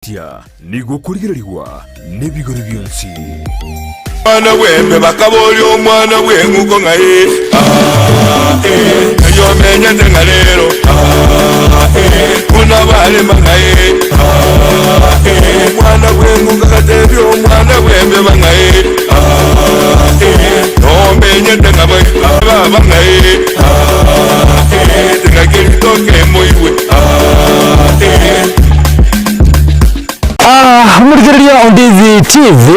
Gotia nigo okorigererigwa nebigori bionsi. Omwana bw'embe bakaboria omwana bw'eng'uko ng'a ee, aa, ee, ng'ai omenyete ng'a rero, aa, ee, buna barema ng'a ee, aa, ee. Omwana bw'eng'uko agatebia omwana bw'embeba ng'a ee, aa, ee, nomenyete ng'a baba ng'a ee, aa, ee, tiga keritoke moigwe, aa, ee. Omorigereria o Ndizi TV,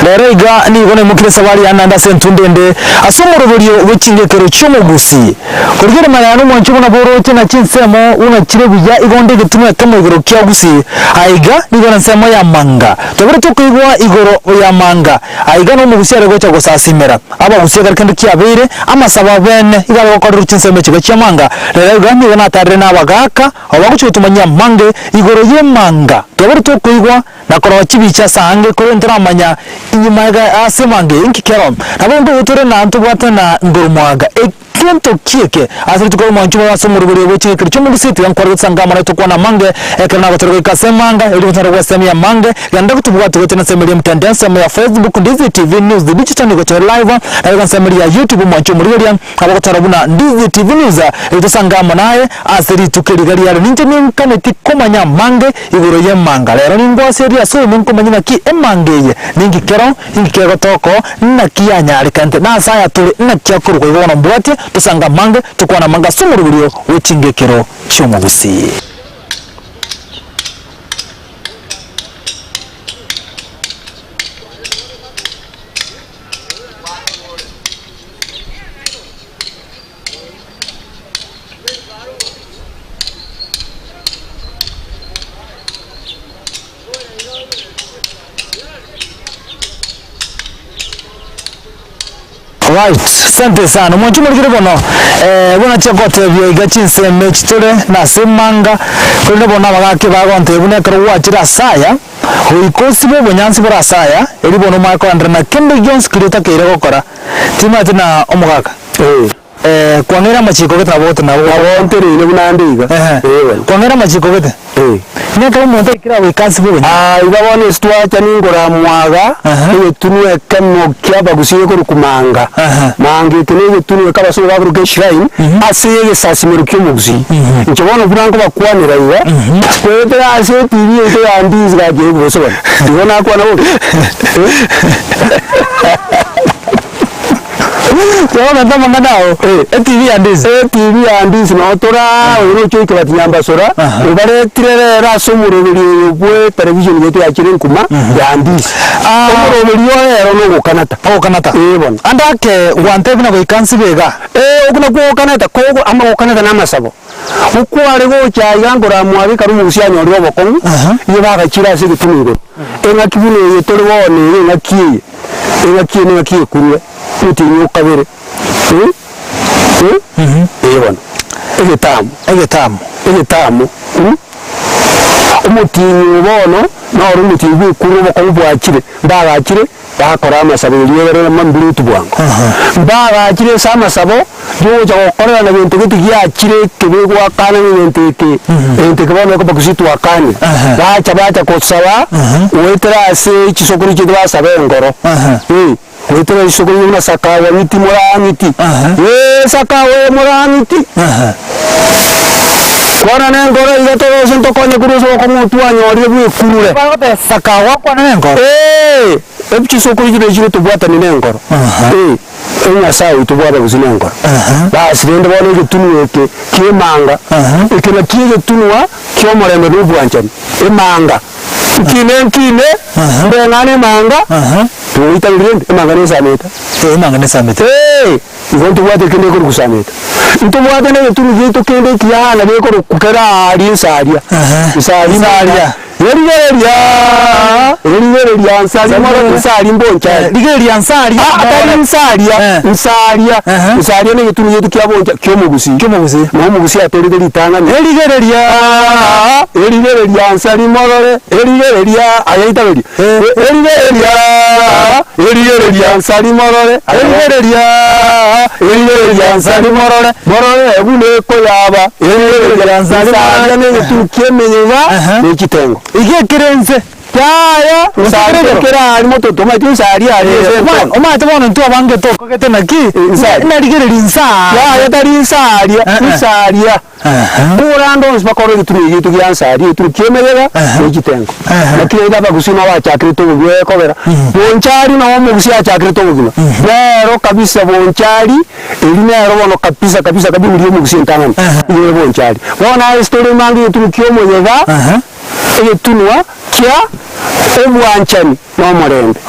rero iga nigo naimokire esabari yane naende ase entunda ende ase omoroberio bwe chingekero chi'omogusii. Korigereria magega nomwancho buna boroche na chinsemo buna chire buya igo onde egetunwa ekemo igoro kia Gusii. Aiga nigo na ensemo ya Manga. Twabere tokoigwa igoro ya Manga. Aiga nomogusii are gocha gosasimera. Abagusii ekero kende kiabeire, amasabo abene igo are gokorerwa chinsemo echiga chia Manga. Rero iga nigo natarire na abagaaka Abo bagochia gotomanyia amange igoro y'emanga, twabere tokoigwa na korora chibicha ase aange, korende ntoramanya inyuma iga ase emanga eye inki kero. Nabo nkoigwa tore na ntobwate na ngoromwaga egento ki eke ase rituko ri'omwancho obo ase omoroberio bwe ching'ekero chi'omogusii tiga nkware gotosanga amo naye tokwane amange ekero nagotore goika ase emanga erio gotonyare gwesemia amange genda gotobwate gocha na ensemo eria emtandao ensemo ya Facebook Ndizi TV News Digital nigo tore live naboigo ensemo eria ya YouTube omwancho omorigereria Abagotara buna Ndizi TV News, erio tosange amo naye ase rituko eri iga riare. Ninche ninkaneti komanya amange igoro y'emanga. Rero ningwaserie ase oime nkomanye naki emanga eye ninki kero, ninki kegotoka oo, naki yanyarekanete, na ase aya tore naki akorokwa. Igo bono mbwatie tosange amange, tokwane amange ase omoroberio bwe chingekero chi'omogusii. Right, sante sana. Omwancho omorikire bono eh, buna nachia gotebia iga chinsemo echi tore nase emanga, korende bono abagaka ebagontebia buna ekero gwachire ase aya, Goika osibe obonyansi bore ase aya, erio bono omanye kogenderera na kende gionsi keria otakeire gokora. Timanyeti na omogaka. Eh, kwang'eire amachiko gete nabo gete nabo. Nabo ntereine buna ande iga. Ehe. Eh bono. Kwang'eire amachiko gete. Eh. Nekero omonto aikire agwo goika asibe obonyansi. Ah, iga bono ase twacha ningora mwaga, Ehe. egetunwa ekemo kia abagusii gekorokwa Manga. Ehe. Manga eke na egetunwa eke abasongo bakoroka eshrine, ase egesasimero kia omogusii. Inche bono buna nkobakwanera iga, goetera ase etibi yaito ya Ndizi gaki eye gose bono, igo nakwana bobe? Togokenta amang'ana ao, etibi ya Ndizi. Etibi ya Ndizi noo toraa oyo nochia oike bati Nyambasora, obaretire rero ase omoroberi oyo bwe television yaito yachire nkuma ya Ndizi. Omoroberi oyo ero nogokanata. Ogokanata. Ee bono. Ande ake gwantebia buna goika nsibe igaa. Ee, okwo nakwo ogokanata kogo ama gokanata na amasabo. Okware gocha aiga nkoramwake ekero omogusi anyorire obokong'u, igo bagachire ase egetunu igoro. Eng'aki buna eye tore bono eye eng'aki eye, eng'aki eye neng'aki ekurure, omotienyi o kabere, eh, eh, eye bono, egetamo, Egetamo. egetamo, omotienyi oyo bono, noro omotienyi bwa ekurure obokong'u bwachire, mbagachire. Bakora amasabo erio egere mambireti bwango. Mbagachire ase amasabo yogocha gokorerana gento gete giachire ekebe goakana ng'a egento eke, egento eke bono ekoba gose twakania. Bacha bacha kosaba goetera ase chisokoro chiaito basaba engoro. Eh, goetera chisokoro buna Sakawa ng'iti moraa ng'iti, eh Sakawa eh moraa ng'iti. Kwana nengoro iga torose ntokonye korwa ase obokong'u otwanyorire bwekurure. Bagoteba Sakawa kwana nengoro. Ee, chisokoro chiria chigotobwatania nengoro. Ee, Enyasae oito bw'abagusii nengoro. Basi rende bono egetunwa eke ki'emanga, eke nakio egetunwa ki'omorembe na obwanchani, emanga. Nkine nkine, ndeng'ane emanga, togoitaberi rende, emanga nesamete. Ee, emanga nesamete. Ee. Igo ntobwate kende ekorokwa Sameta. Ntobwate negetunu giaito kende ekiya nabo ekorokwa kere aaria inse aria. Inse aria Inse aria. Rigereria, rigereria inse aria moro inse aria mbonchari. Rigereria inse aria. Ah, atari inse aria, inse aria. Inse aria negetunu giaito kia boncha ki'omogusii. Ki'omogusii. Na omogusii atorete ritang'ani. Erigereria. Erigereria inse aria morore, erigereria, aya itaberia. Erigereria. Erigereria nsari morore, Erigereria, erigereria nsari morore, morore buna ekoyaba, Erigereria nsari morore. Nsaria na egetutu ki'emeyega Aha. ne chitengo. Iga ekere nse. Yaya, nsaria kera aria mototo, omanyete nsaria aria ase Omanyete omanyete bono intwe abange tokogete naki, Nsaria. narigereria nsaa. Yaya tari nsaria, Eh, eh. nsaria. Kore ande onsi bakore egetunu eke gieto gia nsaria, egetunu ki'emeyega Aha. ne chitengo. Aha. Naki rende abagusii nabo bachakerete obogima ekobera, bonchari nabo omogusii achakerete obogima, nero kabisa bonchari, eri nero bono kabisa kabisa kabisa oria omogusii entang'ani, Aha. igo ere bonchari. Bono aye ase tore mange egetunu ki'omoyega, Aha. egetunwa kia obwanchani na omorembe.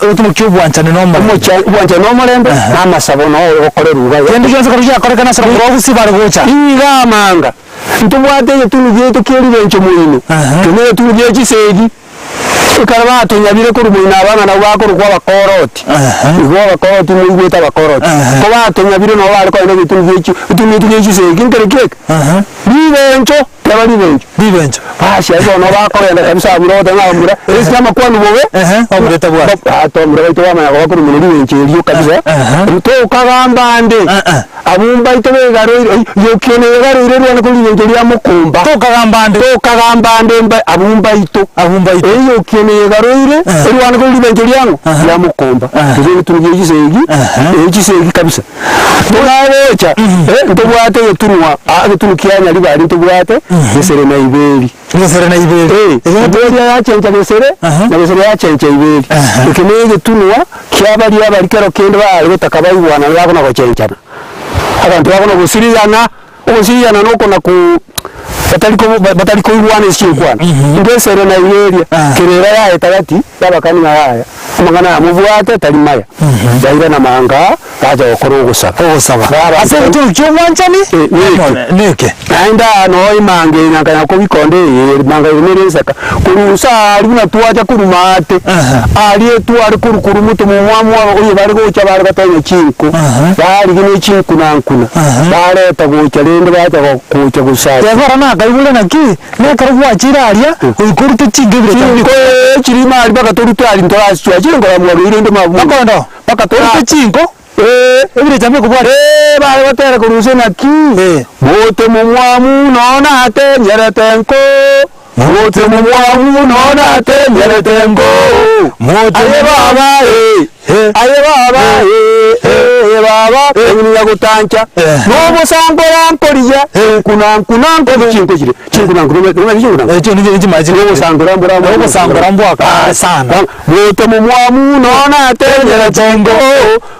Egetunwa kia obwanchani na omorembe. Omocha obwanchani na omorembe, na amasabo noo ogokorerwa iga. Kende gionsi ekero giakorekana ase korwa gusii bare gocha. Iga amanga, ntobwate egetunu giaito kia ribencho moino, Aha. eke negetunu gia chisegi, ekero batonyabire korwa moino aba ng'a nabwo bakorokwa abakoroti, Aha. igo abakoroti moigwete abakoroti, Aha. ko batonyabire nabo bare kogenda egetunu gia chi egetunu giaito gia chisegi nkereki eke? Aha. Ribencho, teba ribencho. Ribencho. Basi aye bono bakogenda kabisa abwo rogote ng'a abamura, ase amakwani bobe, Ehe, abamura tabwati. Ba- abamura baito bamanya koba korwa mono ribencho erio kabisa, Ehe. tokagamba ande, Eh-eh. abwo mbaito begaroire oi yokia negaroire rwane korwa ribencho ria mokomba. Tokagamba ande. Tokagamba ande mba abwo mbaito. Abwo mbaito. Eyokia negaroire, Eh. erwane korwa ribencho riang'o? Ehe. Ria mokomba. Ehe. Igo egetunu gia chisegi, Ehe. eh chisegi kabisa. Toragocha, eh, ntobwate egetunwa, aa egetunu kia Nyaribari ntobwate, Gesere na Iberi. Gesere na Iberi. Eh, Iberi yachencha Gesere, Aha. na Gesere yachencha Iberi. Aha. Eke na egetunwa kia baria abari kero kende bare gotaka baigwanane bakona gochenchana. Abanto bakona gosirigana, ogosirigana na okona ko batari ko batari koigwana ase chinkwana. Gesere na Iberia, Ah. kerera yaeta gati, yabakani ng'a yaya, amang'ana aya mobwate tari maya. Yairana manga. Bacha gokora ogosaba. Ogosaba. Baba- Ase egeturo ki'obwanchani, Eh, neke. neke. Naende aa noo emanga eye nakanya kobikonda eye emanga eye nere ensaka, korwa inse aaria buna twacha korwa maate, Aha. aaria etware korwa korwa moto momwamu aba oyo bare gocha bare gotenya chinko, Aha. barigia ne chinkunankuna, Aha. bareta gocha rende bacha go gocha gosaba. Teba oro nakaigure naki, nekero gwachire aria, goika orute chinko ebire Chinko ee chiri ime aria mpaka torute aria ntorasichwa chinkora mwabeire rende mabu. Bakondo. Mpaka Torute chinko, Ee. ebirecha mbikobwate. Ee, bare gotera korwa inse naki, Eh. Mote momwamu nona atenyerete nko, mote momwamu nona atenyerete nko, Mote aye baba ee, Eh. aye baba ee, ee baba, eng'ina gotancha, Eh. nobosangora nkorigia, nkuna nkuna nkobe chinko chire, chinkuna nkuna, omanyete chinkuna nkuna? Echo nigo nchimachire. Nobosangora mbora Nobosangora mbwaka sana. Mote momwamu nona atenyerete nko,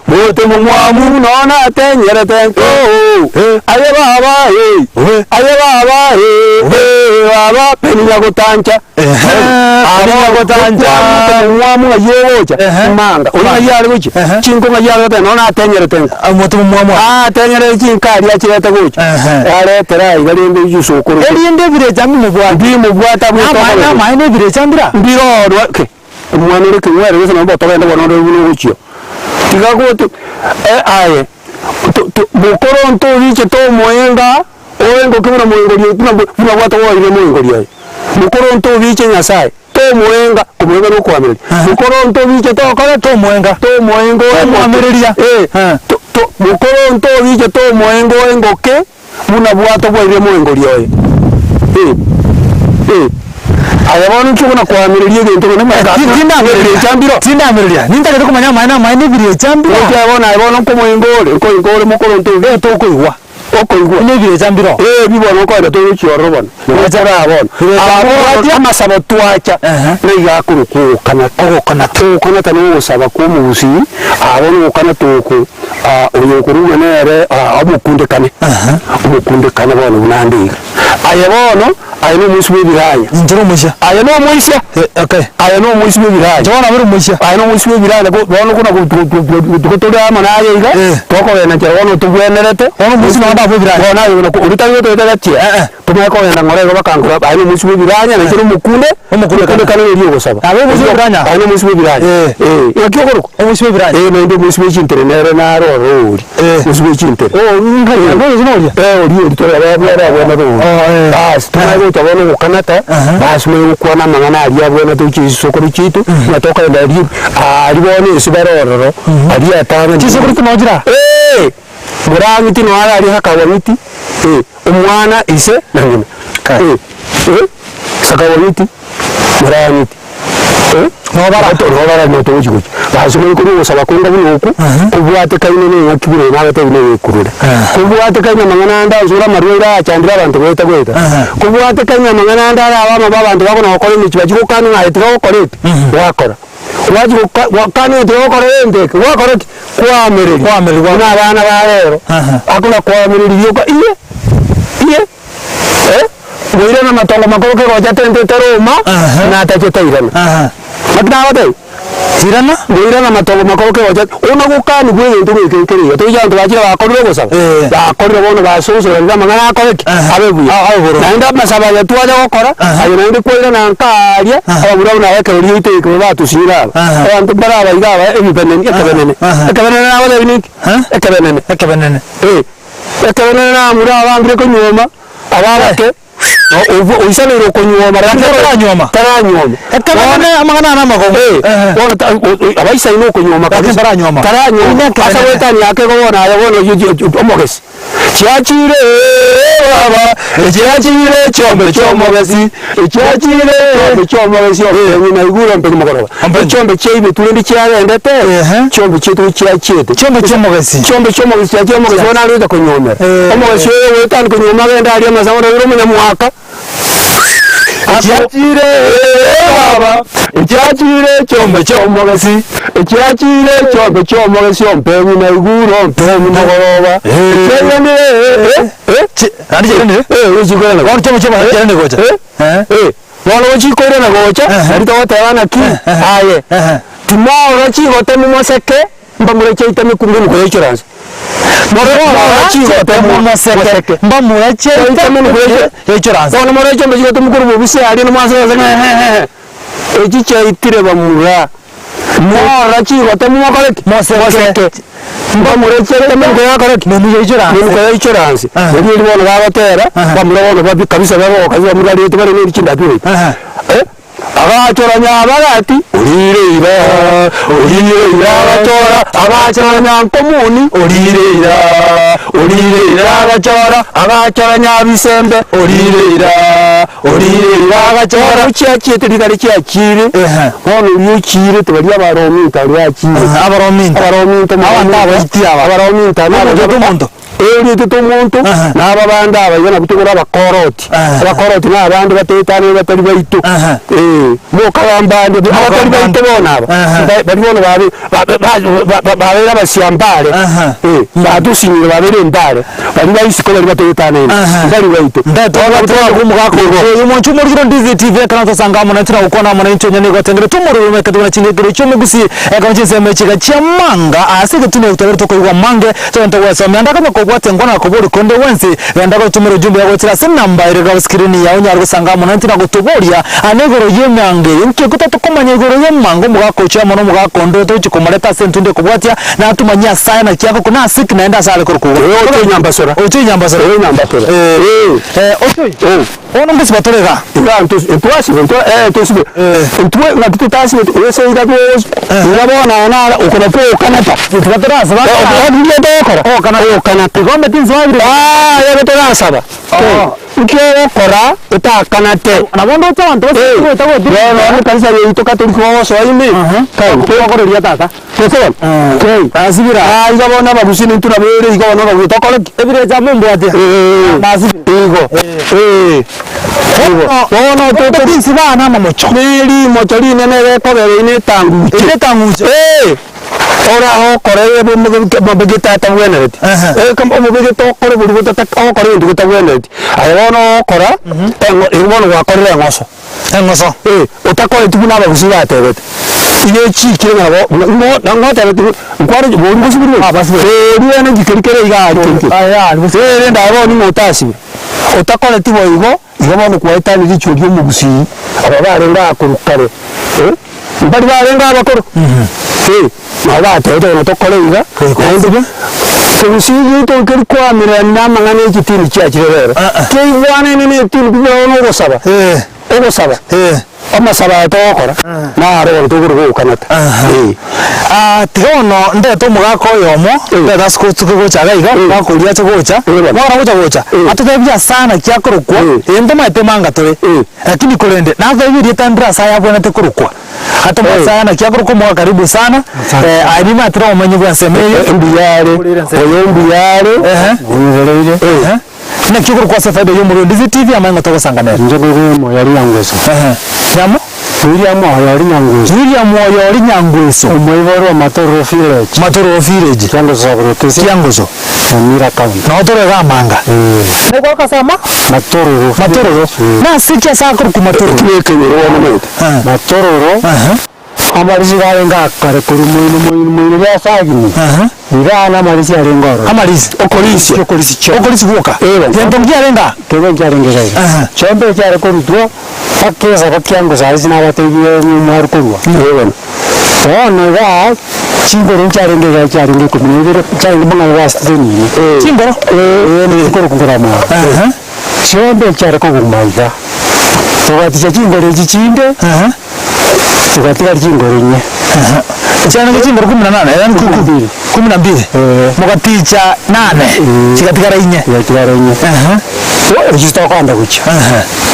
mote momwamu nona atenyerete nko, aye baba ee, aye baba ee, ee baba peni nyagotancha. Peni nyagotancha. Momwamu ng'ai ogocha, Ehe. manga, oyo ng'ai are gochia, Ehe. chinko ng'ai are goteba nona atenyerete nko. Omote momwamu Ah, atenyerete chinko aria achirete gocha, Ehe. aretera aiga rende chisokoro. Erinde ebirecha mbimobwate. Mbimobwate abwate Amaene oboremo. amaene ebirecha mbira. Mbirorwa ke, omwana ore keng'were gose nabo togende bono ore buna ogochia. Tiga gote eh aye, to to mokoro ntorichete omoenga, oengoke buna moengori oyo buna buna bwate gwaorire moengori oye. Mokoro ntoriche Nyasaye, tomoenga, komoenga na okoamereria. Mokoro ntoriche tokore Tomoenga. tomoenga oengoke. Tomoamereria. Eh, Eh. to to mokoro ntoriche tomoenga oengoke, buna bwato bwairire moengori oye. Eh, eh. Aye bono inki okona koamereria egento kende Tindamereria. mbiro. Tindamereria. Nintagete komanya amaene amaene ebirecha mbira. Gocha bono aye bono nkomoenga ore, nkoenga ore mokoro ntobe Eh tokoigwa. okoigwa. Buna ebirecha mbiro. Eh, ebi bono okoenda togochia ororo bono. Ebirecha Gochora bono. Ebirecha Aba bono mbwatia. amasabo twacha, Ehe. niga akorokwa ogokanata. Ogokanata. Ogokanata na ogosaba kwa omogusii, aba bono ogokanata oko, oyo okorwa nere omokundekane. Aha. Omokundekane bono buna ande iga. Aye bono, aye na omoisia bwa ebiranya. Inche nomoisia. Aye na omoisia, Eh, okay. aye na omoisia bwa ebiranya. Inche bono nabere omoisia. Aye na omoisia bwa ebiranya ko bono kona go go tore amo naye iga, Eh. tokogenda nchera bono otobwenerete, Bono omoisia nabo ndabwo ebiranya. bono aye buna oria tari gotoeta gatia, Eh, eh. tomanye kogenda ng'ora igo bakangora aye na omoisia bwa ebiranya, nainche na omokunde, Omokundekane. omokundekane oria ogosaba. Abe omoisia bwa ebiranya? Aye na omoisia bwa ebiranya. Eh. Eh, naki okorokwa? Omoisia bwa ebiranya. Eh, naende omoisia bwa echintere nere naro ororo oria. Eh. Omoisia bwa echintere. Oh, ngai, omoisia noria? Eh, oria oria tore abwo abwo abwo Oh, eh. Bas, tomanye. Mogocha bono gokanata, basi moye gokwana amang'ana aria abwenerete gochia chisokoro chiaito, ng'a tokogenda aria aria bono ase bare ororo, aria atang'ani. Chisokoro timochira aa? Eeh! Morang'iti noyo are aria Sakawang'iti, eh, omwana ise na ng'ina, eh, eh, Sakawang'iti, Morang'iti, eh, Nobara. nobara notogochi gochia. Basi omanye korwa ogosaba konga buna okwo, kobwatekaine na eng'aki buna nabatebi na egekurure. Kobwatekaine amang'ana ande ase ore amarwaire ayachandire abanto goeta goeta. Kobwatekaine amang'ana ande arabe amabe abanto bakona gokora emechie bachie gokana ng'a aye tiga gokora eke, gwakora. Gwachia goka gokana ng'a tiga gokora egento eke, gwakora ki? Kwaamereria. Kwaamereria. Buna abana ba rero, akona koamereria rioka iye, iye, eh, goirana amatongo makoro kegocha tente eteroma, natache tairana. Naki nagotebi? Irana. Goirana amatongo makoro kegocha, ona gokanigwa egento geke nkere iga, toiche abanto bachire bakorire ogosaba, bakorire bono basosoranire amang'ana akore ki? Abe buya. Abe bororo. Naende amasabo aya twacha gokora, aye naende kwairana nka aria, abamura buna aba ekero riaito eke batosinyire aba, abanto mbare aba iga aba ebibeneni ekebenene, ekebenene nagotebi ninki? Ekebenene. Ekebenene. Eh, ekebenene namura abangire konyuoma, aba abake. Oisaneire okonyuoma lakini taranyuoma. Taranyuoma. Ekebenene amang'ana aya namakongu. Eh, Ehe. bono ta- o- o- abaisaine okonyuoma Lakini kabisa. taranyuoma. Taranyuoma. Oyio Ase nekebenene. goetania ake igo bono aye bono oyio chi- chi- omogesi. Chiachire baba, echiachire chiombe chiomogesi, echiachire chiombe chiomogesi ompenyi naigure ompenyi mogoroba. Ompenyi. Echiombe chiaibetwe rende chiagendete, Ehe. chiombe chiaito chiachiete. Chiombe chiomogesi. Chiombe chiomogesi chiachire omogesi bono are gocha konyuomera. Eh. Omogesi oyo goetania konyuoma agende aria amasabo na ore omonyamwaka. Echiachire baba, echiachire chiombe chiomogesi, echiachire chiombe chiomogesi ompenyi naigure ompenyi mogoroba. Echiairanire eh, eh, Chi- naende chiairanire? eh, chikoirana Bono chiombe chiomogesi chiairanire gocha? Eh, Eh. eh. Bono gochikoirana gocha, Ehe. nari togoteba naki, Ehe. aye, Ehe. timorora chigotemu moseke, mbamura chiaita mekungu emikoyo yaichoranse. Morora chigotemu moseke mbamura chiaita mekungu yaichoranse. Bono morore chiombe chigotemu korwa bobisi aria namwase ase ng'a ehe ehe, echi chiaitire bamura. Morora chigotemu mokore ki? Moseke. Mbamura chiaita mekungu yakore ki? Menuko yaichoranse. Menuko yaichoranse. Ehe. Erio bono bagotera, Ehe. bamura bono babi kabisa baboka kabisa bamura rete bare ne chindatu eke. Ehe. Eh, agachora nyabagati, orire ira, orire ira agachora, agachora nyankomoni, orire ira, orire ira agachora, agachora nyabisembe, orire ira, orire ira agachora. Chiachiete rigari chiachire, Ehe. bono oria ochire tibaria abarominto aria achire. Abarominto. Abarominto Abanto abaiti aba. Abarominto aba. Omonto omonto. Erietete omonto, Aha. na aba bande aba iga nabwo tokore abakoroti. Aha. Abakoroti na abande batetane batari baito. Aha. Eh, mokagamba ande abatari baito bono aba. Aha. Ba- Bari bono babe ba- ba- ba- ba- babeire abasiambare. Aha. Eh, batusinyire babeire embare. Bari ba isiko bari batetanaine. Aha. Mbari baito. Oyo mwancho omorikire Ndizi TV ekero tosanga amo naintwe na gokwana amo naintwe onye nigo otengire tomororo omekete buna chingekero chi'omogusi ekero chinsemo echiga chi'amanga ase egetuni twabere tokoigwa amange Togento gwesomia ndakanye kobwatia enkwana na koboria konde gwensi, genda gotumera ujumbe gochira ase enamba ere iga screen yao onyare gosanga amo naintwe na gotoboria ane igoro y'emeango eye. Nki ekio totokomanya igoro y'emango omogaka ochio amo nomogaka onde otogochia komoreta ase entunde ekobwatia na atomanyie ase aye naki agokwa na ase ki naende ase are korokwa igo. Ee, oche enyambasora. Oche enyambasora. Ee, enyambasora. Ee. Ee. Eh, oche oyo. Ee. Bono ngosiba tore igaa. Igaa ntosi ntwasibe ntwa eh tosibe. Eh. Intwe ng'aki totasibe ase iga twosi iga bono aye naro oko nakwo ogokanata. Tiga torasaba Nigo togokora Ogokanata. ogokanata. Igo tinsiba Ah, ebe torasaba. Oh. Nki ogokora otakanate. Nabo ndoche abanto Eh, bose goeta goetire. bono ekanisa yaito Catholic gogosoa ime. Kai, Twakoreria tata. Gose bono? Kai. Nasibire. Ah, iga bono abagusi nintwe nabo ere igo bono abagusi tokore ki? Ebirecha mombwatia. Eh. Nasibire. Igo. Eh. Igo. Bono Bono tinsiba namamocho. Ne rimocho rinene gekobera ine etanguche. Ere etang'uche. Eh. Oragokore omobegete atabwenereti. Ehe. Eh, kama omobegete okore boria botata ogokora egento getabwenereti. Aye bono ogokora, eng'o igo bono gwakorire eng'oso. Eng'oso. Eh, otakoreti buna abagusii batebete. Igo echiikire ng'a nabo buna ng'o na ngotebeti ng'a nkware boria ngosibire Ah, basibire. Boria bene nki keria kere iga aria keri keri. Aye aria gose. Eh, rende aye bono ning'o otasibe. Otakoreti boigo, igo bono kwaetanirie richio ria omogusii, aba barenge abakoru kare, eh, mbari barenge abakoro? Eh, nabo batebete bono tokore iga, naende. Kegusii giaito nkeri koamererania na amang'ana e chitini chiachire rero. Keigwanene na etini pi bono ogosaba, ogosaba, amasabo aya togokora, naro bono tokori gokanata. Tiga bono ndete omogaka oyomo, ndete ase gotuka gocha iga iga, omogaka oria ache gocha, bono agocha gocha, atotebie ase naki akorokwa, ee ntomaete manga tore, lakini korende natotebie erieta ndire ase aya abwenerete korokwa. Atomanye aya naki akorokwa omogaka karibu sana, aye nimatire obomenyi bwa ensemo eye. Mbuya are, oyo mbuya are, Ehe. Naki okorokwa ase efaida y'omorwoti Ndizi TV amanye ng'a togosanganera. Inche nigo omoyori Nyangweso. Ehe. Nyamo? William Oyori Nyangweso. William Oyori Nyangweso. Omoiborwa o Matororo Village. Matororo Village. Kiangoso Sub-Location. Kiangoso. Nyamira County. Noo tore iga amanga. Nigo akase ama? Matororo. Matororo. Nase ki ase akorokwa Matororo? Eki nekenyoro bono omanyete. Matororo. Amarisi garenge akare korwa moino moino moino bia Sagini, igaa namarisi arenge ororo. Amarisi? Okorisia. Okorisia chio. Okorisia gwoka? Eeh. Gento nkiarenge aa? Kebe nkiarenge iga iga. Chiombe echiare korutwa, mpaka esaba kiango saisi nabatebirie mware korwa. Eeh bono. Bono igaa, chingoro nchiarenge iga chiarenge ikomi na ibere, chiarenge buna gwasete nini. Chingoro? Eeh, chingoro kogora mwabo. Chiombe chiare koguma iga, togaticha chingoro echi chinde, Chigatigaria chingoro inye. Chiarenge chingoro kumi na nane, yaani Kumi na mbili. kumi na mbili. Mogaticha nane, chigatigara inye. Chigatigara inye. Echio tokoenda gochia.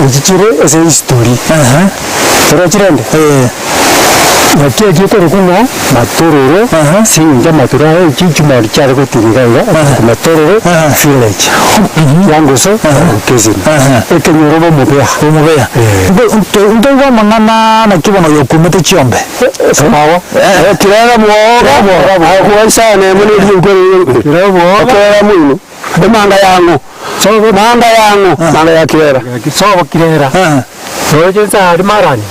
Echi chire ase history. Torochi rende? Naki eki ekorokwa ng'a matororo, ase eng'encho amatororo aya echi chimori chiare gotiga iga iga, matororo village, Yanguso, Location, ekenyoro bomobea. Bomobea. Ntoigwe amang'ana naki bono oyo okumete chiombe. Sawa. Kirera bwoga, akoisana emo ne riogo Kirera bwoga. Kirera moino. Emanga yang'o. Manga yang'o. Manga ya kirera. Sobo kirera. Roche nsa aria marani.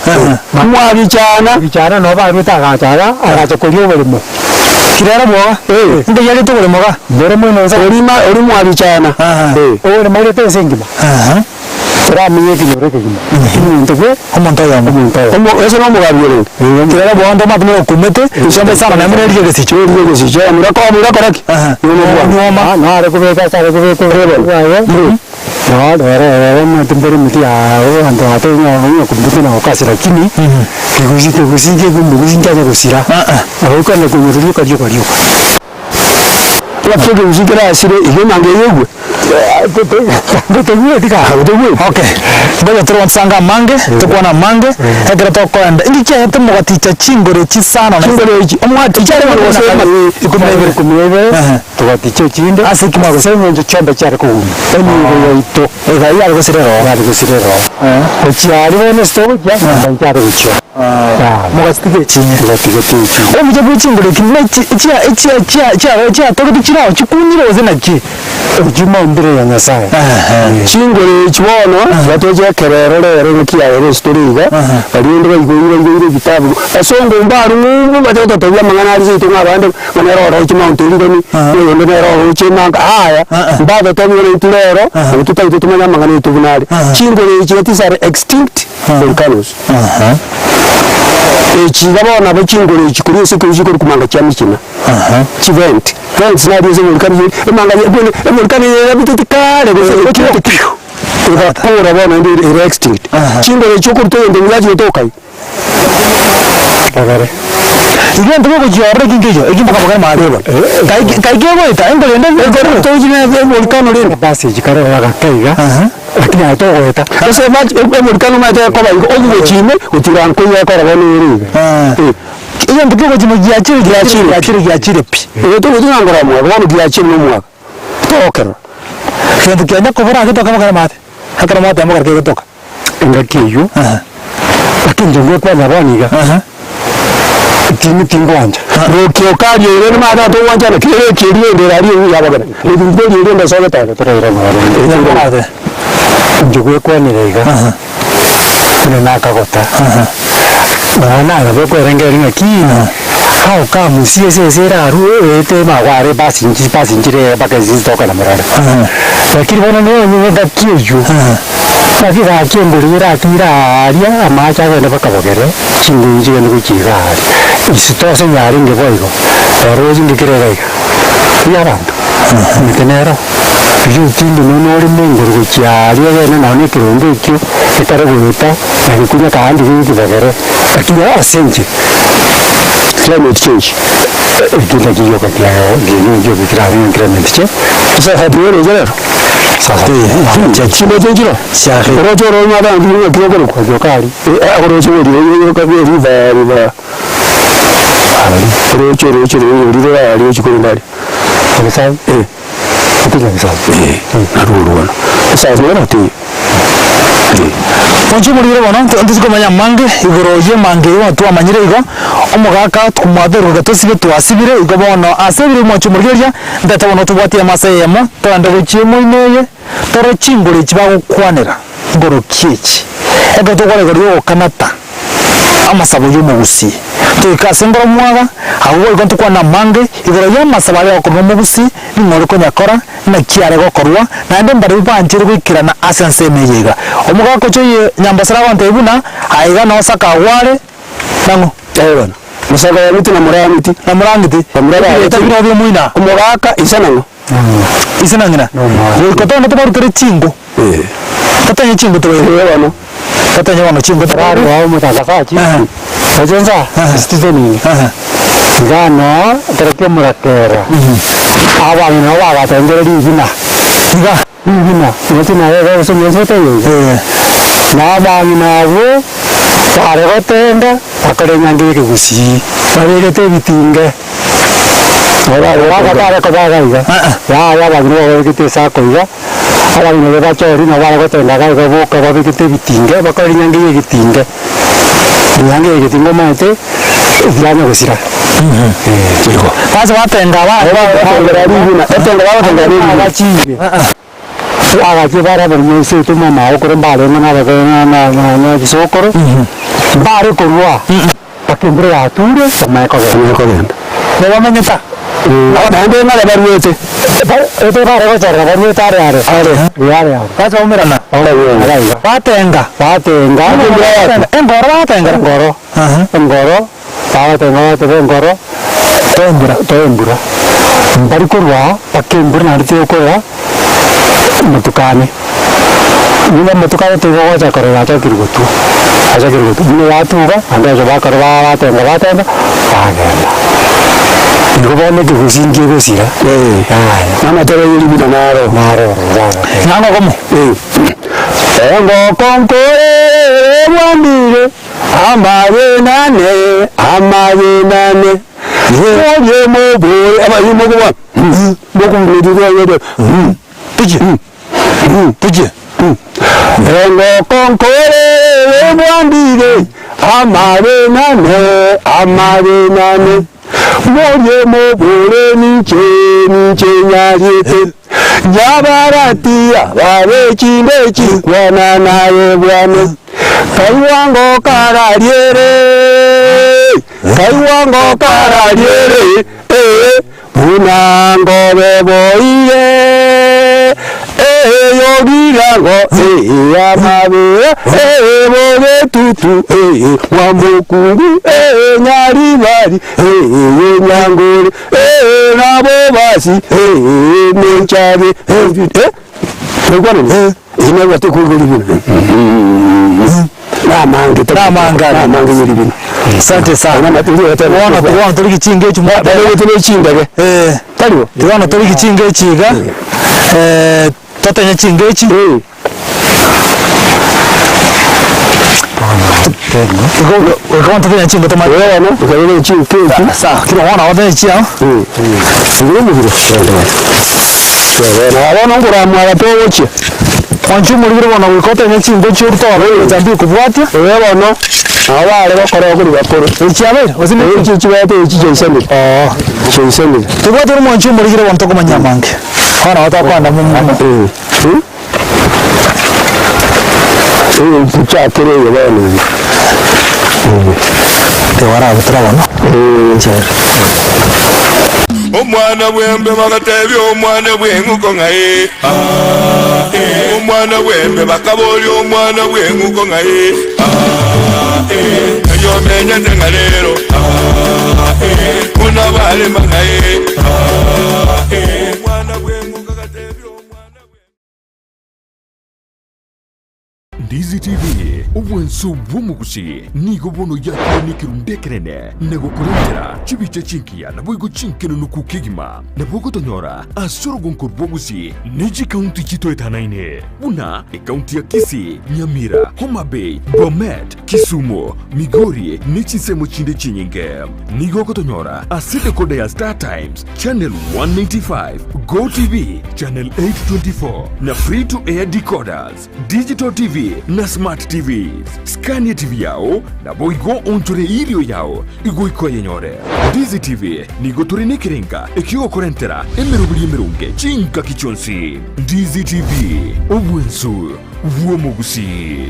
Mwabichana. Bichana nabo barwete agacha iga, agacha koria oboremo. Kirera bwoga. Nkai arete oboremo iga? Boremo ime nsa. Orima ori mwabichana. Oboremo arete ense engima. Oramenye ekenyoro ekegima. Omonto bwe. Omonto oyomo. Omonto oyomo. Omo ase na omogabi orenge. Kirera bwoga ntomanyete buna okumete, chiombe sana naende buna erigia egesicho. Erigia egesicho. Mura ki? Nyuoma. Nare kobeka ase are kobeka oboremo bwaye. Noo rero rero omanyete mbere emete yago abanto batebia ng'a onye okombuti na gokasi lakini, kegusi kegusi kegusi nkianya gosira, nabo okogenda konyora rioka rioka rioka. Naki ekegusi kerasire iga emanga eye egwe? Toigweti kaa. Toigweti. Okay, ngoja tore amange, tokwane amange, ekero tokoenda, inki kiaete mogaticha chingoro echi sana na Chingoro echi, omwati chiare gose ikomi na ibere. Ikomi na ibere, togaticha echinde, Ase ekimo ase eng'encho chiombe chiare koguma, emigo yaito Iga yare gosira eroo. yare gosira eroo. Gochia aria bono ase togochia, nyomba nchiare gochia. Mogachitiga echinye. Togatiga echinye. Obuya bwe chingoro eki nechi chia chia chia chia chiatogete chire ao chikunyire gose naki? Echio maumbire ya Nyasaye. Chingoro echi bono, gatoche ekerero rero ng'aki yaye ase tore iga, baria rende baigoire baigoire ebitabu, basongo mbarwa ng'umbu bache gototebia amang'ana aria seito ng'a abande ng'a nere oroche Mount Elgon, oyonde nere oroche Manga, yaya, mbatotebie buna intwe rero, nabo totagete tomanye amang'ana aito buna are. Chingoro echi iga these are extinct volcanoes. Echi iga bono nabo chingoro echi korwa ase ekegusi chikorwa komanga chia mechina. Chivent, vents naria ase evolcano ye emanga ye buna evolcano eye yabutete kare gose gochia egakora bono naende ere ere extinct. Chingoro echio okoruta egento buya chigotoka iga. Bagare. Igo egento gegochia ororo eki nkeiyo, eki mpaka bogere maate. Kai kai kegoeta engoro ende Ekero tochire evolcano rende. Passage kare gake iga, lakini aye togoeta. Gose emachi evolcano omanyete ekoba igo ogochia ime gochia nkoiyo ekora bono ere iga. Egento kegochia giachire giachire giachire giachire pi. Egento gochia ng'a ngora omwaka bono giachire na omwaka, togokerora. Gento kianya kobora agetoka bogere maate, ekero mwatema bogere kegetoka. Engaki eyio, lakini inche ngokwana bono iga, tindi tingwancha. Roki okaria ere nimaate atogwanchana kere eki erio ende eraria eyio yabagera ebinto erio erio ende ase ogetebe. Torairana orende. Inche gwekwanera iga, buna nakagota, nonya naye bokwerengereria ng'aki, how come ase ase erarwe eete magware ebasi nchi basi nchire mpaka ase toka na morara. Lakini bono nonye engaki eywo, naki gaki engori eratire aaria amache agende mpaka bogere, chinguru chigende gochia iga aaria. Isitoshe yarenge boigo, oroche ngekere iga iga, buya abanto. Emete nero, riria otinde nonya oreme igoro gochia aria ogende nonye na ekerongo ekio, gekare goeta, na gekunya kaandi gekebogere, lakini ase inche, Climate change. Ekio nakio gioka kiago kerabe ng'a climate change. Sasa tuone rero. Chimbeche nchiro. Oroche oro ng'aba ndi ng'a kirokorokwa. Gioka aria. Oroche ori okabe river river. Oroche oroche ori rora ari ochikorenda ari. Nyasaye. Otiga Nyasaye. Narwo orwo. Sasa nero ti. Mwanche morire bono, ntosikomanya amange igoro y'emange eye bono twamanyire igo, omogaka tkomwaberwa tosibe twasibire igo bono ase ebire mwanche morigereria, ntete bono tobwatie amasa eyemo, togende gochia emoino eye, tore chingoro echi bagokwanera, ngoro ki echi? Ekero tokora igoro ya ogokanata amasabo ya omogusii, toike ase ngoro mwaga, abwo boigo ntokwane amange igoro ya amasabo aria agokorwa na omogusii, ning'o ore konyakora, naki are gokorwa, naende mbarabwo banchere goikerana ase ensemo eye iga. Omogaka ocha oye Nyambasare agontebia buna, aiga noo Sakawa are, nang'o? Eh bono, Mosaka wa Ng'iti na Moraa Ng'iti. Na Moraa Ng'iti. Bamura ba Ebieta Ng'iti. bire omoina. Omogaka ise nang'o? Ise na ng'ina. Goika togende tobarutere chinko. Totenye chinko tobaire. Eh bono. Totenye bono chinko tobaire. Barwao omotangasachi, oche nsa, Stephen ime. Iga noo ekero kia omorakera, abang'ina nabo bagatengire rigina, Iga. rigina, inaki naye iga gose omonto otaiyo iga. Na abang'ina abwo, bare gotenga, bakore enyangi ya ekegusii, babegete ebitinge, Abatare koba iga iga, yaya abang'ina babegete esako iga, abang'ina baria bachori nabo bare gotenga iga iga boka babegete ebitinge, bakore enyangi ya egetinge. Enyangi ya egetinge omanyete, etiranya gosira Igo. Base batenga abande. Bagatengera rigina, etengo bagatengera rigina. Abachiire, agachia bare abarimo ase oito mama okoro mbarenge na abakoro na na na na chisokoro, mbare korwa, mpaka embura yature, bamanye kogenda. Bamanye kogenda. Nabamanyete. Naende ng'are baruete. Ete bare gochorera baruete are are. Are. Are are. Base baumerana. Iga iga. Batenga. Batenga. Engoro batengera. Engoro. Engoro, bagotenga bateba engoro, Toe embura. toe embura. Mbari korwa mpaka embura naende tegokorera amatuko ane. Buna amatuko ane tigogocha korora achakire gotwa, achakire gotwa, buna yatuga, naende acha bakora ba batenga batenga, bagenda. Igo bono ekegusii nkegosira, yaya. Namatebe ye rigina naro. Naro ororo bagotenga. Nang'o komo. Engoko nkorere bwambire, amagenane, amagenane. Oye mobore, abayi mokobwa, mokumurire, Tujie. Tujie. Engoko nkorere bwambire, amagenane, amagenane. Morie mobore ninche, ninche nyariete. Nyabarati ababe chinde chikwana naye bwane. Kaiwango karariere, kaiwango karariere, eh, bunango beboire, eh, yogirango, eh, amabe, eh, bogetutu, eh, mwamukungu, eh, nyaribari, eh, nyangore, eh, nabo basi, eh, nenchage, eh, eh, Ekwanene, inabwate kugura ibintu. Namange Namange. namange yeri bino. Asante sana. Bono bono tori gichinga echi mwa. Balete nechindage. Taribo. Bono tori gichinga echi iga. Totenye chinga echi. Igo igo totenye chinga tomanye. Bono ukarere chinga echi. Sawa, kilo bono otenye chiao. Ngire mugire. Bono nguramwara togochia. Mwanchi omorigire bono goika otenye chinga echi orutore gocha mbi kobwatia. Ewe bono nabo bare gokora okori bakoro. Echiabeire gose ne Echi chibete echi chiaisanire. Chiaisanire. Tobwate omwanchi omorigire bono tokomanya amange. Bono tokwenda momo. Tuchakire eyo bono iga. Tiwarabutera bono. Omwana bwembe bagatebia omwana bweng'uko ng'ai Omwana bwembe bakaboria omwana bweng'uko ng'ai Eyo menyete ng'a rero Buna barema ng'ai Omwana bwe. Ndizi TV, obwanso bw'omogusi nigo bono yakire nekerundu ekenene na gokorentera chibicha chingiya naboigo chinkenenuku kegima. Nabo ogotonyora ase orogonko rw'obogusi ne chikaunti chitoetanaine buna ekaunti ya Kisii, Nyamira, Homa Bay, Bomet, Kisumu, Migori ne chinsemo chinde chinyinge. Nigo ogotonyora ase decoder ya Star Times, Channel 195, Go TV, Channel 824 na Free to Air decoders, Digital TV na Smart TVs. Scan TV yao naboigo onchore eirio yao igoika oyenyore. Ndizi TV nigo tore nekerenga ekiogokorentera emeroberi emeronge chingaki chionsi. Ndizi TV, obwensu bw'omogusii.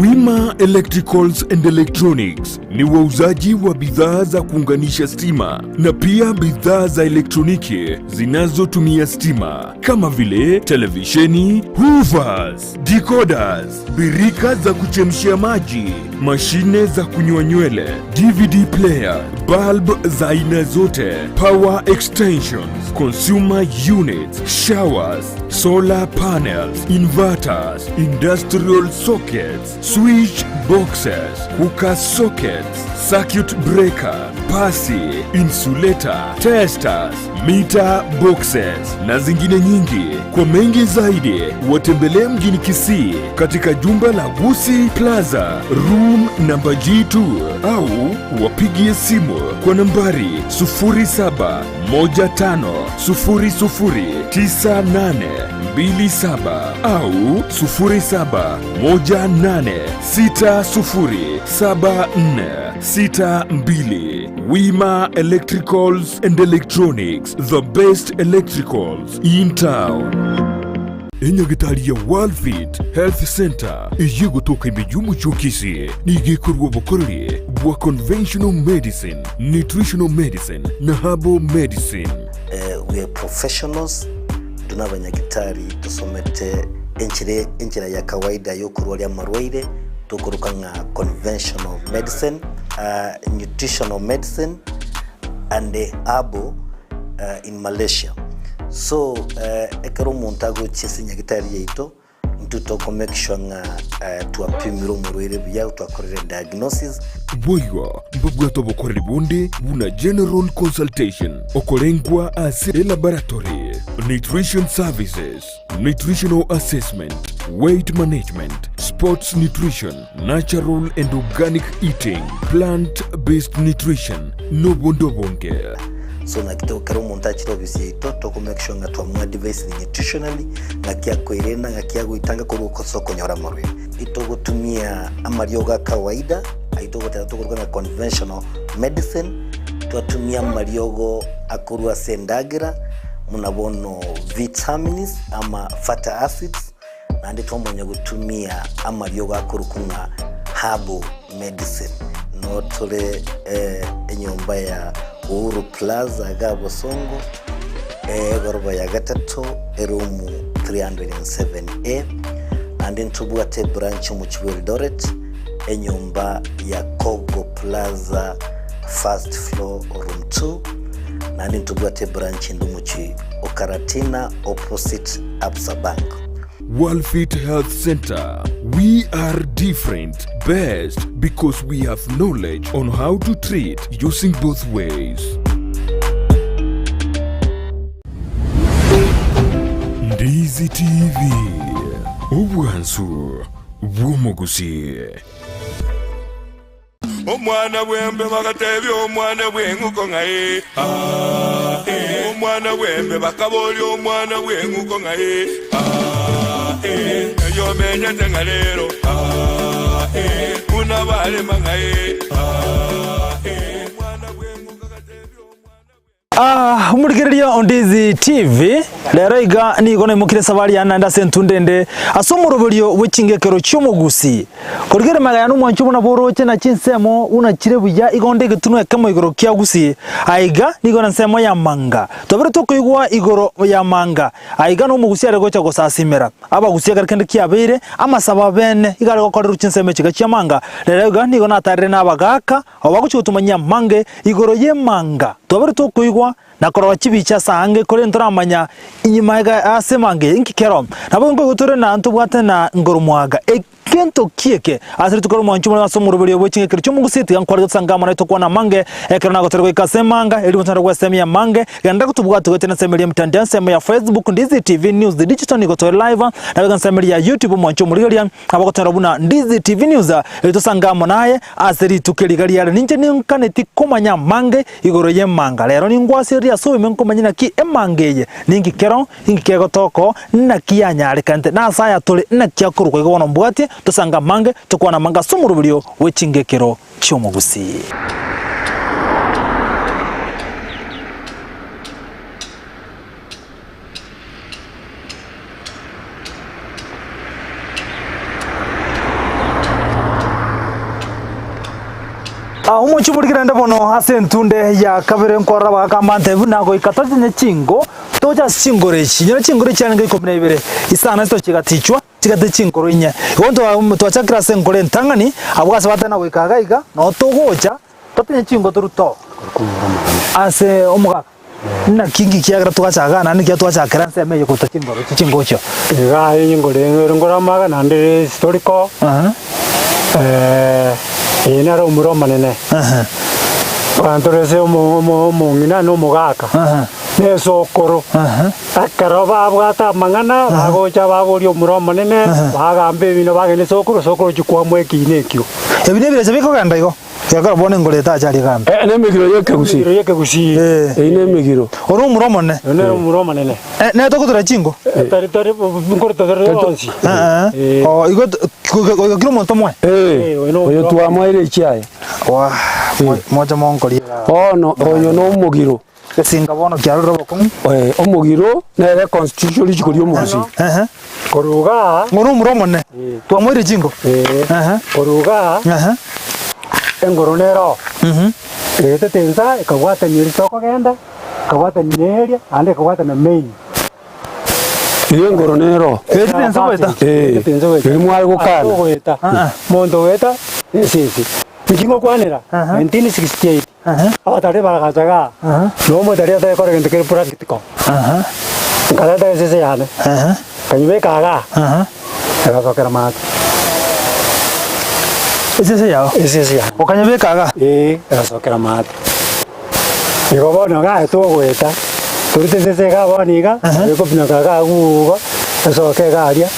Wima Electricals and Electronics ni wauzaji wa bidhaa za kuunganisha stima na pia bidhaa za elektroniki zinazotumia stima kama vile televisheni, hoovers, decoders, birika za kuchemshia maji, mashine za kunyoa nywele, DVD player, bulb za aina zote, power extensions, consumer units, showers, solar panels, inverters, industrial sockets, switch boxes, cooker sockets, circuit breaker, pasi, insulator, testers, meter boxes na zingine nyingi. Kwa mengi zaidi watembelee mjini Kisii katika jumba la Gusii Plaza room namba G2 au wapigie simu kwa nambari 0715009827 au 0718607462. Wima Electricals and Electronics, the best electricals in town. Enyagitari ya Worldfit Health Center eye gotoka ime y'omochie o Kisii nigo ekorwa obokoreri bwa conventional medicine, nutritional medicine na herbal medicine. We are professionals, intwe nabanyagitari tosomete enchera enchera ya kawaida yokorwaria amarwaire tokoroka ng'a conventional medicine, nutritional medicine and herbal in Malaysia. So ekero omonto agochia ase enyagitari yaito, intwe toko make sure ng'a twapimire omorwaire buya, twakorire diagnosis. Boigo mbabwate obokoreri bonde buna general consultation, okorengwa ase elaboratory, nutrition services, nutritional assessment, weight management, sports nutrition, natural and organic eating, plant based nutrition, nobonde obonge. So naki to ekero omonto achire ofisi yaito toko make sure ng'a twamoadvisire nutritionally, ng'aki akoerenda, ng'aki agoitanga korwa ase okonyora amarwaire. Itogotumia amariogo a kawaida, ayio togoteba tokoruga ng'a conventional medicine, twatumia amariogo akorwa ase endagera, buna bono vitamins ama fatty acids, naende twamanya gotumia amariogo akorokwa ng'a herbal medicine. Noo tore enyomba ya Uhuru Plaza igaa Bosongo, egoroba ya gatato, eroom 307A. Naende ntobwate ebranch omochie bwa Eldoret, enyomba ya Kogo Plaza first floor room 2. Naende ntobwate ebranch ende omochie o Karatina opposite Absa Bank. Worldfit Health Center, we are different, best because we have knowledge on how to treat using both ways. Ndizi TV, obwansu bw'omogusii. Omwana bw'embe bagatebia omwana bw'eng'uko ng'a ee, aa, ee. Omwana bw'embe bakaboria omwana bw'eng'uko ng'a ee, aa, ee. Erio omenyete ng'a rero, aa, ee. Buna barema ng'a ee, aa, ee. Omwana bw'eng'uko agatebia omwana bw'embe. Ah, omorigereria o Ndizi TV, rero iga nigo naimokire esabari yane naende ase entunda ende ase omoroberio bwe chingekero chi'omogusi. Korigereria magega yane omwancho buna boroche na chinsemo buna chire buya igo onde egetunwa ekemo igoro kia Gusii. Aiga nigo nensemo ya manga. Twabere tokoigwa igoro ya manga. Aiga nomogusi are gocha gosasimera. Abagusi ekero kende kiabeire, amasabo abene iga are gokorerwa chinsemo echiga chi'amanga. Rero iga nigo natarire nabagaaka, abo bagochia gotomanyia amange igoro y'emanga. Twabere tokoigwa na korora chibicha ase aange, korende ntoramanya inyuma iga ase emanga eye inki kero. Nabo nkoigwa tore na ntobwate na ngoromwaga. Gento ki eke? Ase rituko ri'omwancho omonene ase omoroberio bwe ching'ekero chi'omogusi, tiga nkware gotosanga amo naye tokwane amange, ekero nagotare goika ase emanga, erio gotonyare gwesemia amange, genda gotobwate goetera ensemo eria y'emetandao, ensemo ya Facebook, Ndizi TV News Digital nigo tore live, naboigo ensemo eria ya YouTube omwancho omorigereria, nabo gotonyora buna Ndizi TV News, erio tosange amo naye ase rituko eri iga riare. Ninche ninkaneti komanya amange igoro y'emanga. Rero ningwasiererie ase oboime nkomanye naki emanga eye ninki kero Inki kegotoka oo? Naki yanyarekanete? Na ase aya tore, naki akorokwa igo bono mbwatie, tosange amange, tokwane amange ase omoroberio bwe chingekero chi'omogusii. Omochie oborikire naende bono ase entunde ya kabere nkorora bagakamba ntebi buna goika totinye chingo Toche ase chingoro echi, nyora chingoro chiarenge ikomi na ibere, isano ase chigatichwa, chigaticha chingoro inye. Igo ntwa twachakire ase enkoro entang'ani, abwo ase batari na goika iga iga, noo togocha, totinye chingo torute oo. Ase omogaka, naki nki kiagera togachaka igaa naende ekiagera twachakera ensemo eye koruta chingoro echi chingochio. Iga aye engoro ere ngoro amaga naende ere historical, eye nere omura omonene, abanto ore ase omo omo omong'ina na omogaka. Nesokoro. Ekero babwate amang'ana, bagocha baboria omura omonene, bagamba ebinto bagenda esokoro, esokoro ochia kwamua ekiina ekio. Ebi nebirecha bikogenda igo, gekora bono engoro etache aria egambe. Eh, nemegiro y'ekegusii. Emegiro y'ekegusii. Eh. Eyio nemegiro. Ore omura omonene. Oyo nere omura omonene. Eh, nere togotura chingo. Tari tari nkoro tari onsi. Eh, eh. Oh, igo goika kera omonto omoe. Eh, oyo no oyo twamoeire echiaye. Wah, moche monkorie. Bono oyo nomogiro. Esinga bono kiarure obokong'u. Eh, omogiro nere constitution richiko ri'omogusii. Ehe. Korwa igaa. Ng'o nomura omonene. Twamoire chingo. Ehe. Korwa igaa. Ehe. Engoro nere oo. Eetete insa ekabwatania eria tokogenda, ekabwatania na eria, naende ekabwatania main. Erio engoro nere oo. Eetete insa goeta. Eh, Eetete insa goeta. erio mware gokana. Ogoeta. Monto ogoeta, esese. Inki ngokwanera? 1968. Abatari baragacha igaa, na omotari atari kora gento kere practical. Nkareta esese yane, nkanyebeka igaa, egasokera maate. Esese yao? Esese yane. Okanyebeka igaa? Eeh, egasokera maate. Igo bono igaa togoeta, torute esese igaa bono iga, ekobinoka igaa igo, esoke iga aria,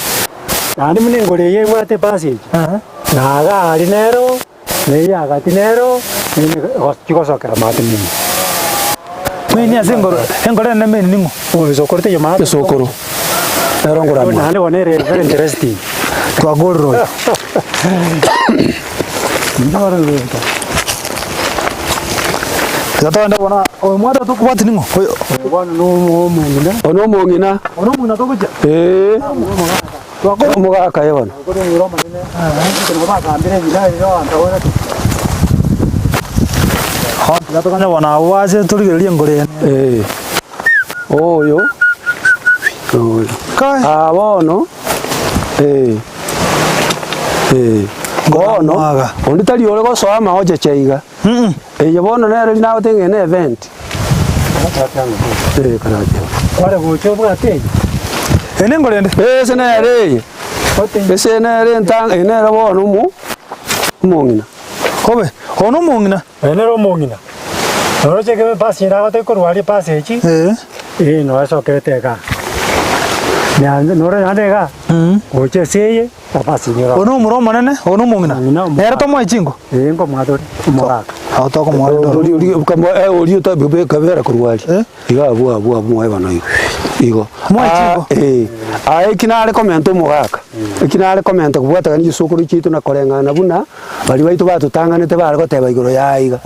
naende buna engoro eye ebwate epassage, na igaa aria nero. Na ey'agati nero chigosokera maate mino. Meni ase engoro, engoro ene meni ning'o? Esokoro teiyo maate. Esokoro. Nero ngoro amaate. Naende bono ere very interesting. Twagorire oyo. Tiga togende bono oyo mwate tokobwati ning'o? Oyo. Bono no omong'ina. Oyo no omong'ina. Oyo no omong'ina togochia? Eeh. Omogaka aye bono. Tiga toganye bono abwo bache torigererie engoro eye. Eh, oyo, oyo. Kai. Ah, bono, eh, eh, bono, Mwaga. onde tari ore gosoa amaocheche iga. Eye bono nere rinagoteba ng'a ene event. Eh, karache. Kware gocha obwate eye. Eye nengoro ende. Eh, ese nere eye. Ese nere entang eye nere bono omo omong'ina. Obe, oyo nomong'ina. Oyo nere omong'ina. Noroche ekero epasi ere agote korwa aria epasi echi, Eh. eh noyo esokerete igaa. Naende noro naende igaa, gocha ase eye. Oyo nomura omonene, oyo nomong'ina, nere tomoe chinko. Nabo tokomoa rende oro. Oria otabera korwa aria iga abwo abwo abwo moe bono igo igo. Moe chinko. Aye eki nare komenta omogaka, eki nare komenta kobwatekana chisokoro chiaito na koreng'ana buna baria baito batotang'anete bare goteba igoro yaye iga.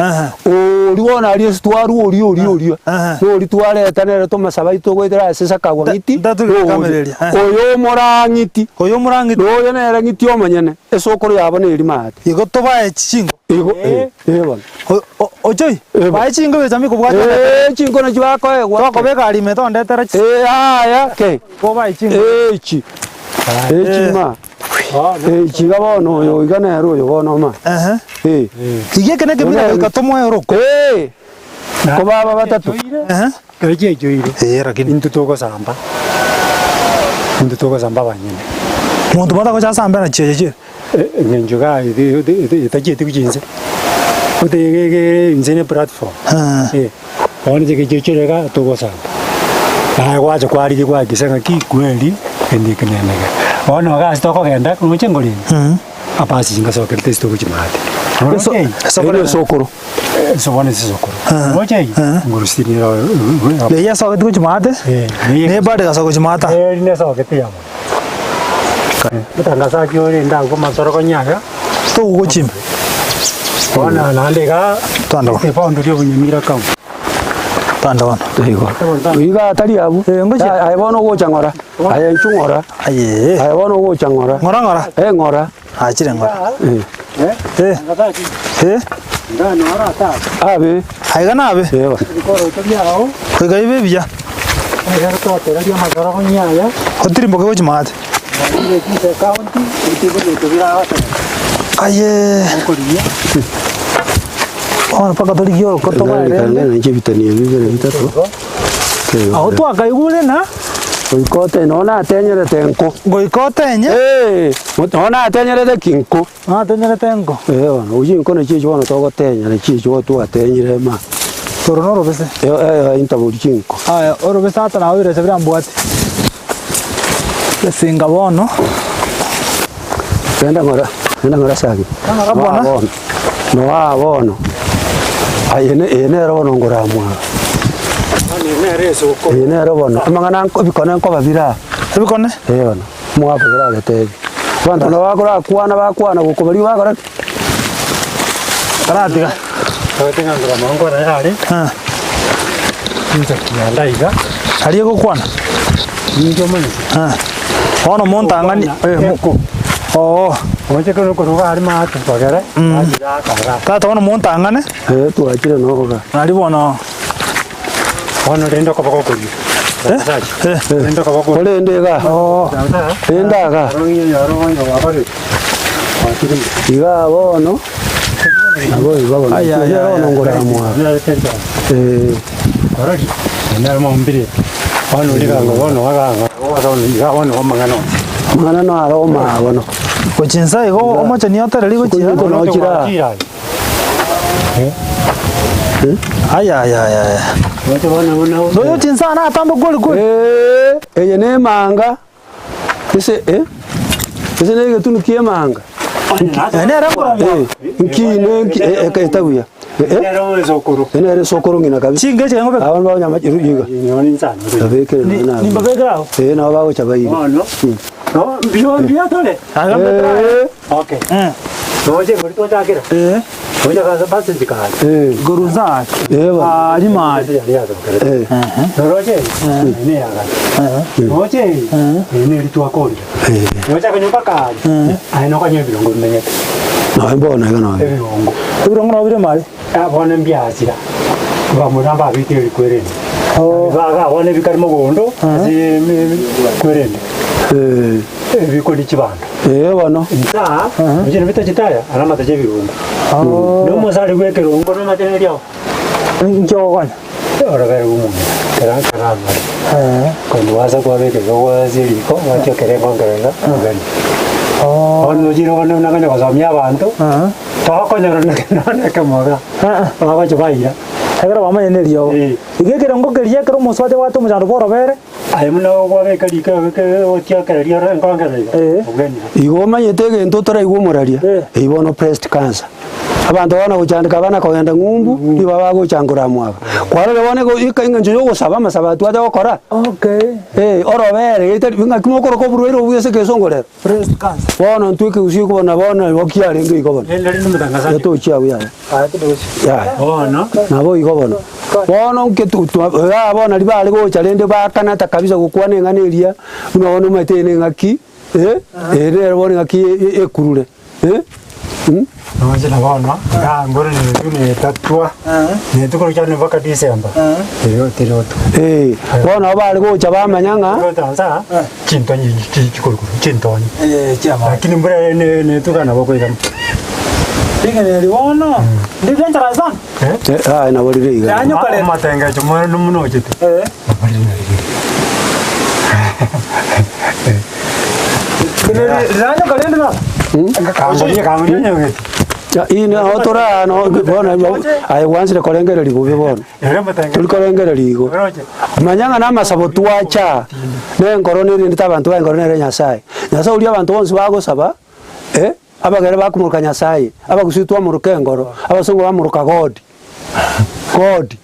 Oria bono aria ase twarwa oria oria oria, Aha. noria twareta nere tomasaba aito goetera ase esakagwa ng'iti, Ntaturi noria. gokamereria, eh. Oyo omorang'iti, Oyo omorang'iti. noyo nere ng'iti omonyene, esokoro yabo neri maate. Igo tobae chingo. Igo, eh, eh bono. O- o- Ochoi, Eh, bae chingo ebicha mbikobwate Eh, chinko nachio bakoegwa. Tokobeka aria ime tondetere chi. Eh, yaya, ke. Kobae chingo. Echi, echi ma. Echi iga bono oyo iga nere oyo bono ma. Ehe. Eh. Iga eke nekemira goika tomoe orokwe. Eh. Ko baba batato. Ehe. Ekero chiachoire, Eh, lakini. intwe togosamba, intwe togosamba abanyene. Monto batagocha asambe na chiaye chire. Eng'encho iga etachieti gochia inse, otegegere inse ne platform, Eh. eh, bono inche gechichire iga togosamba. Naye gwacha kwarigia gwakisa ng'aki kweri kende eke na eke. Bono iga ase tokogenda roche nkorende, abasi chingasokerete ase togochia maate. Roche eye, Ere esokoro. ase bono ase esokoro, roche eye, ngorusiri nero Eyio esogeti gochia maate, na ebari egasoka gochia maata. Eri nesogete yamo. Omotangazaji orende agwo amasorogonya aya. Togochima. Bono naende iga Twanda bono. ebondo ria obonyamira county. Twanda bono. Igo. Iga atari abwo. Eh, ngochia. Aye aye bono ogocha ng'ora. Aye inchu ng'ora. Ayee. Aye bono ogocha ng'ora. Ng'ora ng'ora. Eh ng'ora. Achire ng'ora. Eh. Eh. Eh. Abe. Aiga nabe. Ewa. Goika ibe ebiya. Otirimboke gochia maate. Aye. Bono mpaka torigie oroko tobaerende. Nainche ebitani ebi bibere bitato. Ago twakaigure na. Goika otenye, nonya natenyerete nko. Goika otenye. Eh, nonya natenyerete ki nko. Natenyerete nko. Eh bono, oyio nko nachi echio bono togotenya, nachi echio twatenyire ma. Toro norobese. Eh eh intabori chinko. Aya, orobese ata nawe birese bira mbwate. Esinga bono. Genda ng'ora, genda ng'ora sagi. Ng'ora bono. Noa bono. Noa bono. Aye ne eye nero bono ngoramwa. Eye nero bono. Amang'ana nko ebikone nkoba bire aa. Ebikone? Eh bono. Omogaka oria oragetebi. Abanto nabo bakorakwana bakwana gokobaria bakora ki? Taratiga. Ah. Aria egokwana. Ah. Bono montang'ani eh, mo- oo. Tata bono montang'ane. Eh twachire nokoga. Nario bono. Bono rende okoboko okoria. Eh? Eh. Rende okoboko. Korende iga, rende iga, iga bono, nabo iga bono, Ai, ai, ai, bono ai. ngoramwa. Eh, amang'ana naro omaa bono. Gochia inse igo omocheni otereri gochia. Gochia nochira. Ayayayaya. Noyo chinsana atambe kweli kweli. Eh, eye ne emanga, ese eh, ese ne egetunu kia emanga. Nere nkoromwa. Eh, nkine nki eh, eh, etabuya. Eh, eh, nere esokoro ng'ina kabisa. Chinga echi ngobe. Abana ba nyama iga. Abekere na. Nimbabekera ago. Eh, nabo bagocha baire. Aga mbekera. Eh, Eh. Eh. eh, Goruza. eh, bono. Ah, ni mali. Eh, eh. Noe mbono iga noe. Ebirongo nabo bire mali. Bono mbiachira bamura mbabete ebikwerende baga bono ebikari mogondo ase kwerende Eh, ebikori chibando eh, bono. nsa ochire bitachitaya ara amatache ebirungo nomosari bwa ekerungo nomachene riao Nkiogonya. orobere bwa omong'ina kera nkaramare Eh. kondo wasa kwabeka igo gwase riko gwatiokera enkongerera ogari bono ochire bono nakonya gosomia abanto Eh. tokonyora nonye ekemoga Eh. bagocha baira Ekero bamanye ne eriogo. Eh. Iga ekerongo keria ekero omosubati abwate omochando bwa orobere. Aye buna gwabeka riko otiakereria ore enkongerera iga Eh. obwenire Igo omanyete egento otoraigwe omoraria, Eh. eywo bono breast cancer. Abanto bono gochandeka abana kogenda ng'umbu, nigo bagochangora amo aba. Kwarora bono ego eka eng'encho ya ogosaba amasabo aya twacha gokora, Okay. eh, orobere getari ng'aki mokoroka oborwaire obuya ase egesongo rero. Breast cancer. Bono intwe ekegusii eke bono bono igo kiarenge igo bono. Rende rende omotangazaji. Getochia abwo yaya. Aya kidogo. Yaya. Bono. Nabo igo bono. Bono nki tu twa igaa bono naria bare gocha rende bakanata kabisa gokwana eng'ana eria, buna bono omanyete eye na eng'aki. Eh, ere nere bono engaki ekurure, eh, mm. Noche na bono, ngambore netu netatwa, netu korokia ne mpaka December, teri teri otu. Eh, bono nabo bare gocha bamanya ng'a Gotansa, chintonyi chi chikorokoro, chintonyi. Eh, chiamara. Lakini mbura ere ne netuka nabo koigama. Rigena eri bono, ndi dangerous sana. Eh? Eh, aye nabo rire iga. Yanyu kare. Amatengecho mono monochete. Eh. Nabo rire rire. Tora bono aye gwansire korengereria bobe bono, tori korengereria igo. Manya ng'a namasabo twacha, na enkoro nerendete abanto baye enkoro nere Nyasaye. Nyasaye oria abanto bonsi bagosaba, abagere bakomoroka Nyasaye, abagusii twamoroka enkoro, abasongo bamoroka God, God,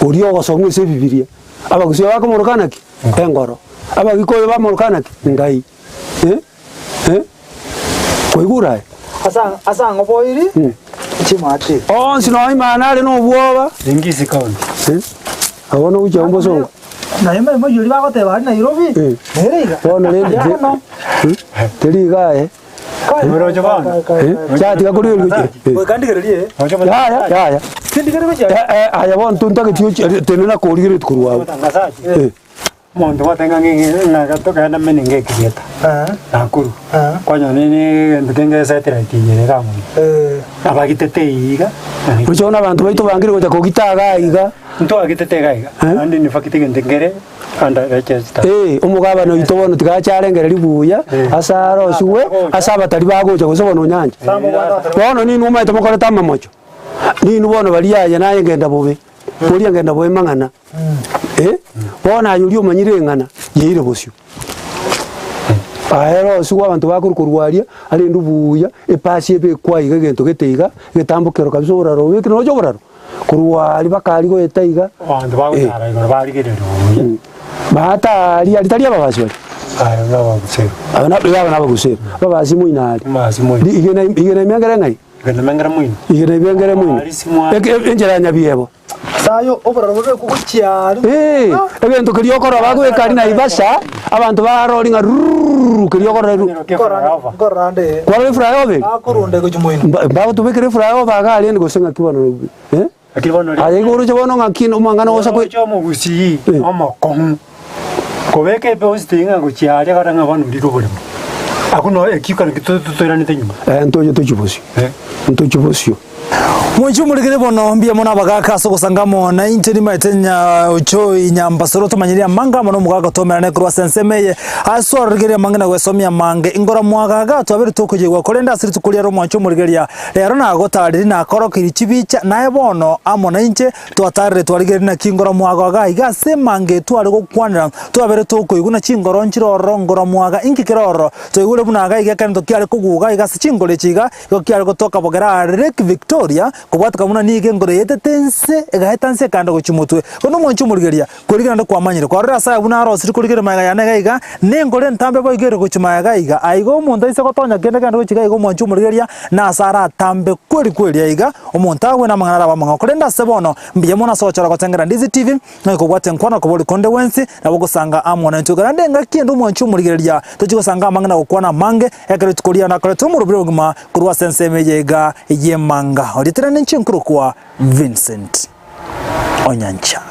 oria ogosomwa ase ebibiria. Abagusii bakomoroka naki? Engoro. Abagikuyu bamoroka naki? Ngai. Eh, eh, kwaigure aye? Asa asa ang'o boiri chimate. Onsi nonya imana are nobwoba. Engisi County. Eh, abwo nogochia mbosongo. Naye moyori bagoteba ari Nairobi, Eh. nere iga. Bono rende Ya bono. teri iga aye. Oroche bono. Eh, chatiga korigereria gochia. Eh. Goika ndigererie. Yaya, yaya. Tindigererie gochia. Eh, eh, aye bono tontageti ochi tenena korigereria korwa abwo. Mutangazaji. Eh. Omonto gwatenga ng'a ng'a tokogenda meaning ekegeta. Nakuru. Kwanyora ne egento kenge esatellite eye iga mono. Abagitete iga. Gocha bono abanto baito bangire gocha kogita iga iga. Ntwagitete iga iga. Naende in fact egento nkere under register. Eh, omogabana oito bono tiga ache arengererie buya ase arosigwe ase abatari bagocha gose bono onyancha. Bono ninwe omanyete mokorete amamocho, ninwe bono baria aye naye ngenda bobe, boria ngenda bobe mang'ana. Eh, bono aye oria omanyire eng'ana, yeire bosio. Aye rosigwe abanto bakorwa korwa aria, arendwe buya, epasi ebekwe aiga egento gete iga, egetambokero kabisa oboraro obekire noroche oboraro. Korwa aria baka aria goeta iga. Abanto bagotara igoro barigereria obuya. Baata aria aria tari ababasi baria. Aye nabagusero. Aba na aba nabagusero. Ababasi moino aria. Ababasi moino. Ri igena igena imengere ng'ai? Igena imengere moino. Igena imengere moino. Aria simwa. Eke enchera ya Nyabiebo. Sayo obororo bobe gochia aria. Eh, egento keria okorora bagoeka aria Naivasha, abanto barori ng'a rurururu keria okorora ru. Nkorora nde. Kwarora eflyover eri? Bakorunda gochia moino. Mba mbagotobekera eflyover iga aria gose ng'aki bono eh? Lakini bono ri- Aye igo oroche bono ng'aki omong'ana ogosa kwe. Oroche omogusii omokong'u kobeka epost ng'a gochia aria kare ng'a bono orire oboremo. Abwo no ekio kare to- to- toiranete nyuma. Eh, ntoche tochie bosio, Eh. ntochie bosio. Mwanche omorikire bono mbuya mono abagaaka ase ogosanga amo nainche nimaete Ochoi Nyambasoro tomanyerie amange amo nomogaka tomerane korwa ase ensemo eye ase ororigereria amange na gwesomia amange ingora mwagaga twabeire tokoyegwa korende ase rituko riaro mwanche omorigereria rero nagotariri nakorokeiri chibicha naye bono amo nainche twatarire twarigereria naki ingora mwagaga iga ase emange tware gokwanera twabeire tokoigwa na chingoro nchire ororo ngora mwaga inki kere ororo twaigure buna iga iga ekero kiare koguga iga ase chingoro echi iga Igo kiare gotoka bogera aa Lake Victoria, kobwateka buna nigo engoro yaetete ense, egaeta nse ekaenda gochia motwe. Bono omwanchi omorigereria, korigereria naende kwamanyire, kwarora ase aya buna arosirie korigereria magega yane iga iga, na engoro entambe boigo ere gochia magega iga. Aiga omonto aise gotonya kende kende gochia iga iga omwanchi omorigereria, nase aratambe kweri kweri aiga, omonto agwe namang'ana arabe amang'ao. Korende ase bono, mbuya mono ase ogochora gotengera Ndizi TV, Nonya kobwate nkwana koba ore konde gwensi, nabo ogosanga amo naintwe. Korende engaki ende omwanchi omorigereria, tochia gosanga amang'ana gokwana amange, ekero rituko riane akorete omorobiri obogima korwa ase ensemo eye iga y'emanga. Oria tera ninche nkorokwa Vincent Onyancha.